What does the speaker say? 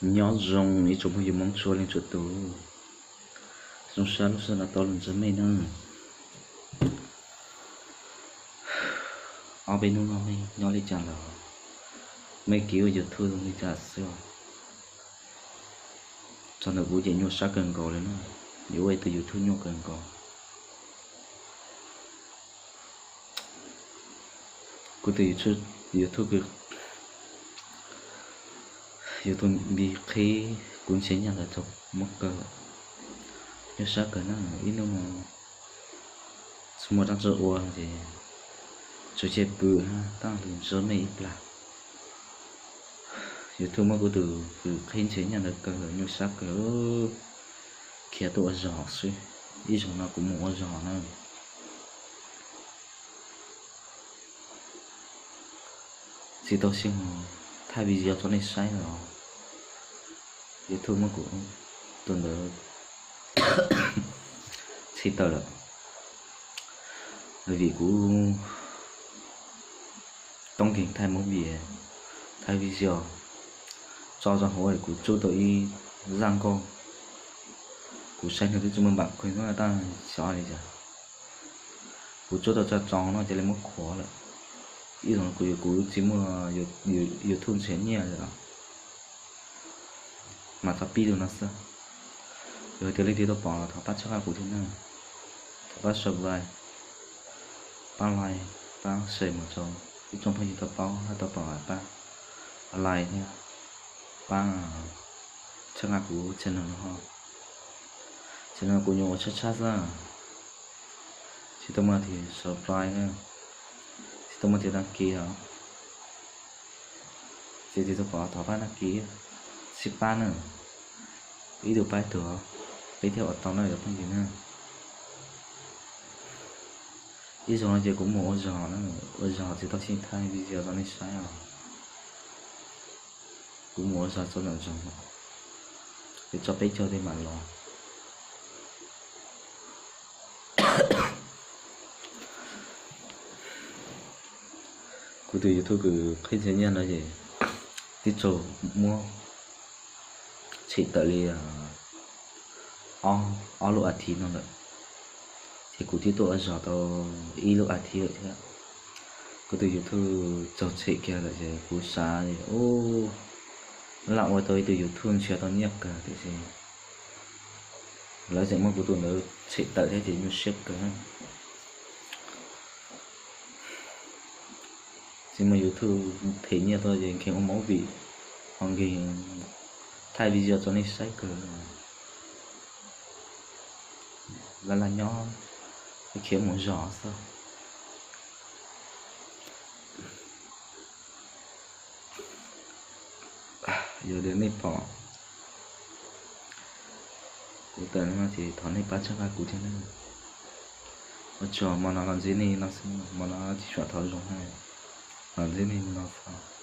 Nyob zoo ib tsoom phooj ywg Hmoob txhua leej txhua tus. Zoo sab lub sij hawm no tau los ntsib mej na. Ob peb hnub no mej nyob li cas lawm? Mej kev ua YouTube zoo li cas xwb? Txog ntawm kuv ces nyuaj sab kawg nkaus li na. Yuav ua ib tug YouTube nyuaj kawg nkaus. Kuv tus YouTube, YouTube npe qhib kuv nrhiav nyaj ntawd tau muab kaw lawm. Nyuaj sab kawg na, ib hnub no tsis muaj dab tsi ua ces tsuas cia pw na, tab sis ntsib mej ib plag. YouTube muab kuv tus kws qhib nrhiav nyaj ntawd kaw lawm, nyuaj sab kawg. Khiav tuaj ua zog xwb, ib zaug no kuv mus ua zog na. Tsis tau sij hawm thaij video rau nej saib lawm. YouTube muab kuv tus ntawd txhim tawm lawm, vim kuv toob nkeeg thaij movie, thaij video tso rau hauv kuv tsub tau ib zaj nkauj. Kuv saib nws twb tsis muaj npam kawg no tab xyov li cas, kuv tsub tau tso tso no cia li muab khuav lawm. Ib zaug kuv, kuv tsis muaj YouTube nrhiav nyiaj lawm los mas txog pib tus no xwb. Yog tias leej twg tau pom los thov pab txhawb nqa kuv thiab na, thov pab subscribe, pab like, pab share mus rau ib tsoom phooj ywg tau paub, tau pom pab like thiab, pab txhawb nqa kuv channel no ho. Channel kuv nyuam qhuav tshab tshab xwb, tsis tau muaj tus subscribe na, tsis tau muaj tus đăng ký os. Ces tus tau pom thov pab đăng ký, sib pab na, ib tug pab ib tug, peb thiaj ua tau na cov phooj ywg na. Ib zaug no ces kuv mus ua zog na, ua zog tsis tau sij thaij video rau nej saib os. Kuv mus ua zog txog nram zoov, es tso peb caug tej mam los. Kuv tus YouTube kws qhib nrhiav nyaj no ces twb tau muab txhim tawm li ob lub a thiv no lawm, ces kuv twb tuaj ua zog tau ib lub a thiv lawm thiab. Kuv tus YouTube txaus txhim kiag lawm ces kuv xav ua, lam ua tau ib tug YouTube nrhiav tau nyiaj kawg tiam sis lawv tseem muab kuv tus ntawd txhim tawm thiab ces nyuaj siab kawg. Tsis muaj YouTube them nyiaj tau ces nkeeg ua movie, ho nkeeg thaij video rau nej saib kawg. Laj laj nyob, khiav mus zog xwb. Yog tias nej pom kuv tawm no ces thov nej pab txhawb nqa kuv thiab na. Ua tsaug, hmo no los ntsib nej no xwb, hmo no tsis tshua tau zoo na, los ntsib nej no xwb.